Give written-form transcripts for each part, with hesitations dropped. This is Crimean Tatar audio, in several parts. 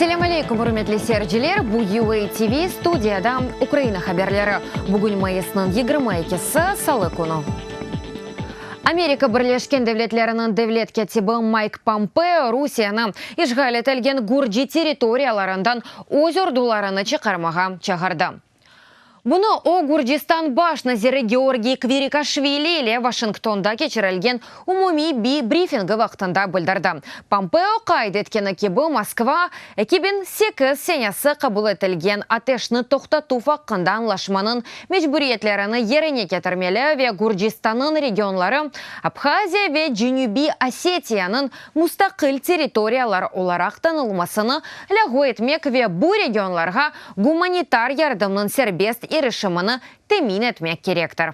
Selâm aleyküm, ürmetli seyirciler! Bu UA TV, studiyada Ukraina haberleri. Bugün mayısnıñ 22-si, salı künü. Amerika Birleşken Devletleriniñ devlet kâtibi Mayk Pompeo Rusiyeni işğal etilgen gürci territoriyalarından öz ordularını çıqarmağa çağırdı. Bunı o, Gürcistan baş naziri Georgiy Kvirikaşvili ile Vaşingtonda keçirilgen umumiy brifingi vaqtında bildirdi. Pompeo qayd etkeni kibi, Moskva, 2008 senesi qabul etilgen ateşni toqtatuv aqqında añlaşmanıñ mecburiyetlerini yerine ketirmeli ve Gürcistannıñ regionları Abhaziya ve Cenübiy Osetiyanıñ mustaqil territoriyalar olaraq tanılmasını lâğu etmek ve bu regionlarğa gumanitar yardımnıñ serbest irişimini temin etmek kerektir.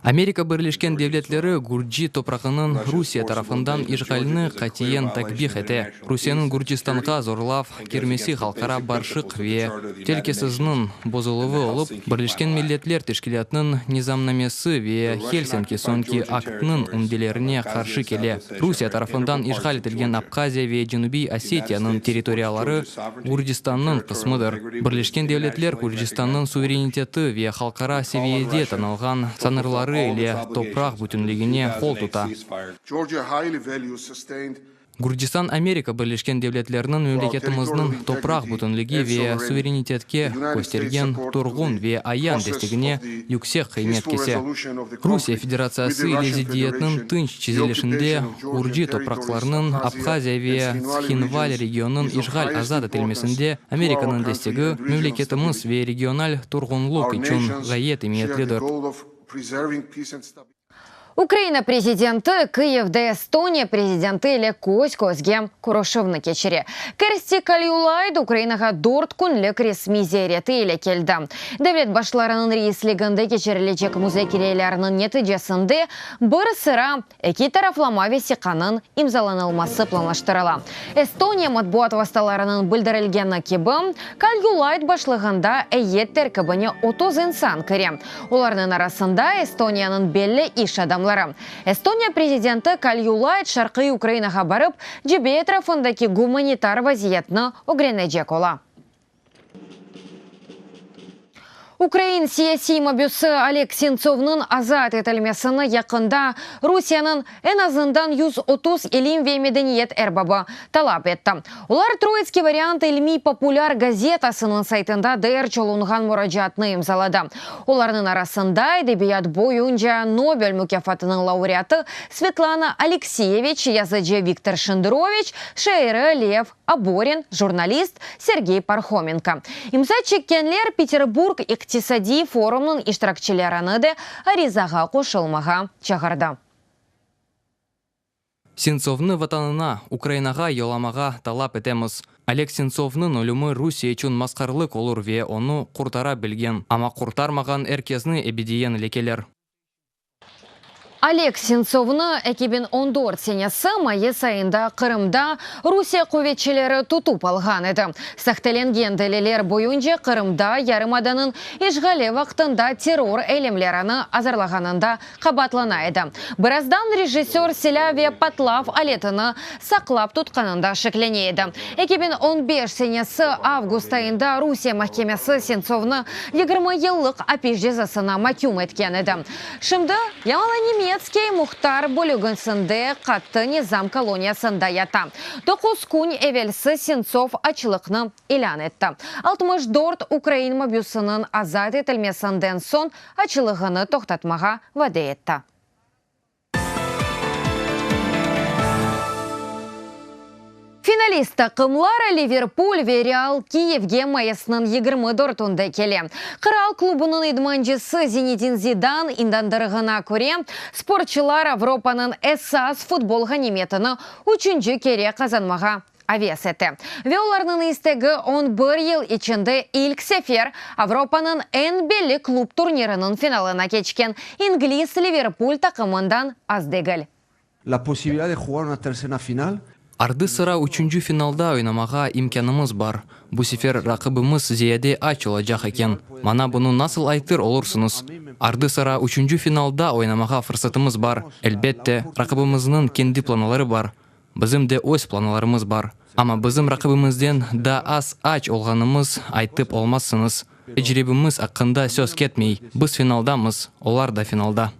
Amerika Birleşken Devletleri gürci toprağınıñ Rusiye tarafından işğalini qatiyen takbih ete. Rusiyeniñ Gürcistanğa zorlav kirmesi halqara barışıq ve telükesizniñ bozuluvı olıp, Birleşken Milletler Teşkilâtınıñ nizamnamesi ve Helsinki soñki aktınıñ ümdelerine qarşı kele. Rusiye tarafından işğal etilgen Abhaziya ve Cenübiy Osetiyanıñ territoriyaları Gürcistannıñ qısmıdır. Birleşken Devletler Gürcistannıñ suvereniteti ve halqara seviyede tanılğan sıñırları ile topraq bütünligine qol tuta. Gürcistan Amerika Birleşken Devletleriniñ memleketimizniñ topraq bütünligi ve suverenitetke köstergen turğun ve ayan destegine yüksek qıymet kese. Rusiye Federatsiyası ile ziddiyetniñ tınç çezilişinde gürci topraqlarınıñ, Abhaziya ve Tshinval regionınıñ işğal azat etilmesinde Amerikanıñ destegi memleketimiz ve regional turğunlıq içün ğayet emiyetlidir. Ukraina prezidenti Kıyivde Estoniya prezidenti ile köz-közge körüşüvni keçire. Kersti Kaljulaid Ukrainağa dört künlik resmiy ziyareti ile keldi. Devlet başlarınıñ reisliginde keçirilecek muzakerelerniñ neticesinde bir sıra eki taraflama vesiqanıñ imzalanılması planlaştırıla. Estoniya matbuat vastalarınıñ bildirilgeni kibi, Kaljulaid başlığında eyyet terkibine 30 insan kire. Olarnıñ arasında Estoniyanıñ belli iş adamları. Estoniya prezidenti Kaljulaid şarqiy Ukrainağa barıp, cebe etrafındaki gumanitar vaziyetni ögrenecek ola. Ukrain siyasiy mabüsi Oleg Sentsovnıñ azat etilmesini yaqında Rusiyeniñ eñ azından 130 ilim ve medeniyet erbabı talap etti. Olar Troitskiy variant ilmiy-populâr gazetasınıñ saytında derc olunğan muracaatnı imzaladı. Olarnıñ arasında edebiyat boyunca Nobel mukâfatınıñ laureatı Svetlana Aleksiyeviç, yazıcı Viktor Şenderoviç, şairi Lev Oborin, jurnalist Sergey Parhomenko. İmza çekkenler Peterburg iqtisadiy forumnıñ iştirakçilerini de arizağa qoşulmağa çağırdı. Sentsovnı Vatanına, Ukrainağa yollamağa talap etemiz. Oleg Sentsovnıñ ölümi Rusiye içün masqarlıq olur ve onı qurtara bilgen, amma qurtarmağan er kesni ebediyen lekeler. Oleg Sentsovnı 2014 senesi mayıs ayında Qırımda Rusiye quvetçileri tutıp alğan edi. Sahtelengen deliller boyunca Qırımda yarımadanıñ işğali vaqtında terror eylemlerini azırlağanında qabaatlana edi. Birazdan rejissör silâ ve patlav aletini saqlap tutqanında şeklene edi. 2015 senesi avgust ayında Rusiye mahkemesi Sentsovnı 20 yıllıq apis cezasına maküm etken edi. Şimdi Yamalo-Nemetskiy muhtar bölügisinde qattı nizam koloniyasında yata. Doquz kün evelsi Sentsov açlıqnı ilân etti. 64 ukrain mabüsiniñ azat etilmesinden soñ açlığını toqtatmağa vade etti. Finalist taqımlar Liverpul ve Real Kiyevge mayısnıñ 24-ünde kele. Qıral klubunıñ idmancısı Zinedin Zidan indandırığına köre, sportçılar Avropanıñ esas futbol ğanimetini üçünci kere qazanmağa aves ete. Ve olarnıñ istegi on bir yıl içinde ilk sefer Avropanıñ eñ belli klub turniriniñ finalına keçken ingliz Liverpul taqımından az degil. La posibilidad de jugar una tercera final. Ardı-sıra üçünci finalda oynamağa imkânımız bar. Bu sefer raqibimiz ziyade aç olacaq eken. Maña bunı nasıl aytır olursıñız? Ardı-sıra üçünci finalda oynamağa fırsatımız bar. Elbette, raqibimizniñ kendi planları bar. Bizim de öz planlarımız bar. Amma bizim raqibimizden daa az aç olğanımız aytıp olmazsıñız. Tecribemiz aqqında söz ketmey. Biz finaldamız, olar da finalda.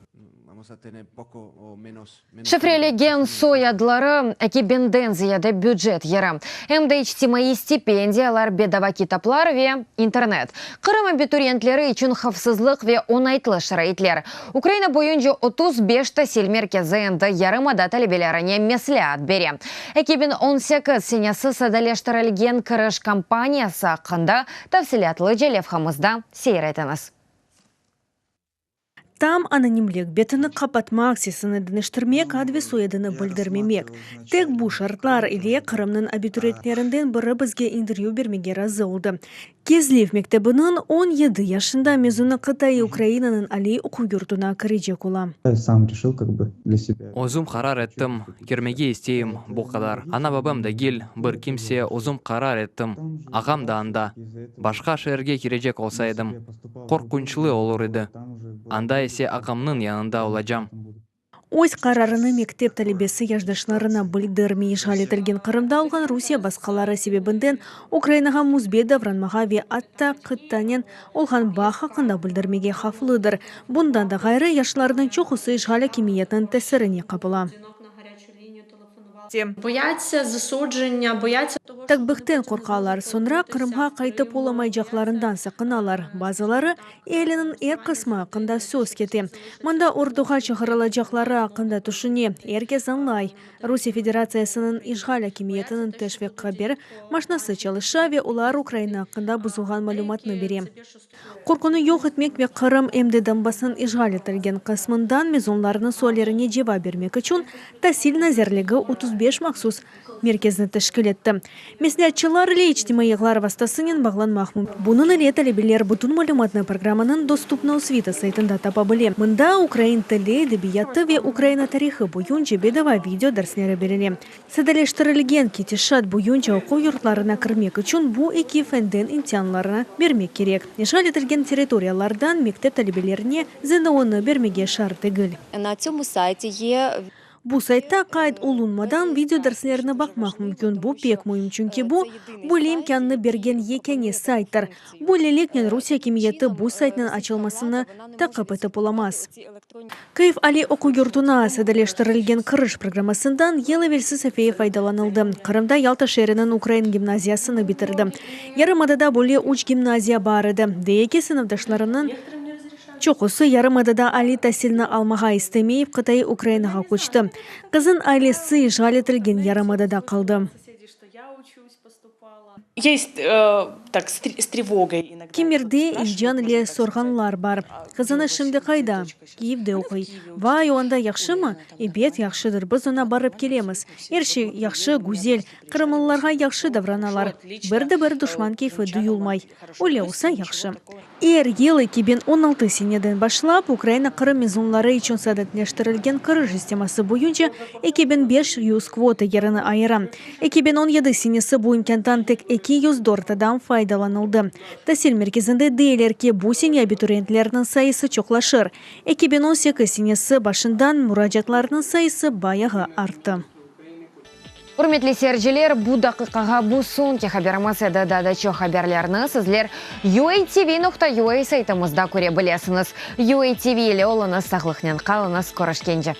Şifrelegen soyadları, eki biñden ziyade bücet yeri, em de içtimaiy stipendiyalar, bedava kitaplar ve internet. Qırım abituriyentleri içün havfsızlıq ve oñaytlı şaraitler. Ukraina boyunca 35 tasil merkezi endi yarımada talebelerine mesleat bere. 2018 senesi sadeleştirilgen kiriş kampaniyası aqqında tafsilâtlıca levhamızda seyir etiñiz. Tam anonimlik, betini qapatmaq, sesini deñiştirmek, ad ve soyadını bildirmemek. Tek bu şartlar ile Qırımnıñ abituriyentlerinden biri bizge intervyü bermege razı oldı. Kezlev mektebiniñ 17 yaşında mezunı qıtaiy Ukrainanıñ aliy oquv yurtuna kirecek ola. Özüm qarar ettim, kirmege isteyim, bu qadar. Ana-babam degil, bir kimse, özüm qarar ettim. Ağam da anda. Başqa şeerge kirecek olsa edim, qorqunçlı olur edi. Anda ise ağamnıñ yanında olacam. Öz qararını mektep talebesi yaşdaşlarına bildirmey. İşğal etilgen Qırımda olğan Rusiye basqıları sebebinden Ukrainağa müsbet davranmağa ve atta qıtanen olğan bağ aqqında bildirmege havflıdır. Bundan da ğayrı, yaşlarnıñ çoqusı işğal akimiyetiniñ tesirine qapıla. Takbihten qorqalar, soñra Qırımğa qaytıp olamaycaqlarından saqınalar. Bazıları, ealiniñ er qısmı aqqında söz kete, mında orduğa çağırılacaqları aqqında tüşüne. Er kes añlay, Rusiye Federatsiyasınıñ işğal akimiyetiniñ teşviq haber maşnası çalışa ve olar Ukraina aqqında buzulğan malümatnı bere. Qorqunı yoq etmek ve Qırım, em de Donbassnıñ işğal etilgen qısmından mezunlarnıñ suallerine cevap bermek içün Tasil nazirligi 35 mahsus merkezni teşkil etti. Mesleatçılar ile içtimaiy ağlar vastasınen bağlanmaq mümkün. Bunıñ ile talebeler bütün malümatnı programmanıñ Dostupna osvita saytında tapa bile. Mında ukrain tili, edebiyatı ve Ukraina tarihı boyunca bedava video dersleri berile. Sadeleştirilgen ketişat boyunca oquv yurtlarına kirmek içün bu eki fenden imtianlarnı bermek kerek. İşğal etilgen territoriyalardan mektep talebelerine ZNO-nı bermege şart degil. Na tsyomu sayti ye. Bu saytta qayd olunmadan video derslerini baqmaq mümkün. Bu pek müim, çünki bu, böyle imkânnı bergen yekâne sayttır. Böyleliknen Rusiye akimiyeti bu saytnıñ açılmasını taqip etip olamaz. Kıyiv aliy oquv yurtuna sadeleştirilgen kiriş programmasından yıl evelsi Safiye faydalanıldı. Qırımda Yalta şeeriniñ ukrain gimnaziyasını bitirdi. Yarımadada böyle üç gimnaziya bar edi, dey ki, sınıfdaşlarınıñ çoqusı yarımadada aliy tasilni almağa istemeyip, qıtaiy Ukrainağa köçti. Qızıñ ailesi işğal etilgen yarımadada qaldı. Kimerde ican ile sorğanlar bar, Qızıñız şimdi qayda? Kiyevde oquy. Vay, o anda yahşımı? Ebet, yahşıdır, biz oña barıp kelemiz. Er şey yahşı, güzel. Qırımlılarğa yahşı davranalar. Bir de bir duşman keyfi duyulmay. Öyle olsa yahşı. Er yıl 2016 seneden başlap Ukraina Qırım mezunları içün sadetleştirilgen kiriş sisteması boyunca 2500 kvota yerini ayıra. 2017 senesi bu imkândan tek 204 adam faydalanıldı. Tasil merkezinde deyler ki, bu sene abituriyentlerniñ sayısı çoqlaşır. 2018 senesi başından muracaatlarnıñ sayısı bayağı arttı. Ürmetli seyirciler, bu daqiqağa bu soñki haberimiz edi. Daa da çoq haberlerni sizler UATV nokta UA saytımızda köre bilesiñiz. UATV ile oluñız, sağlıqnen qalıñız, körüşkence.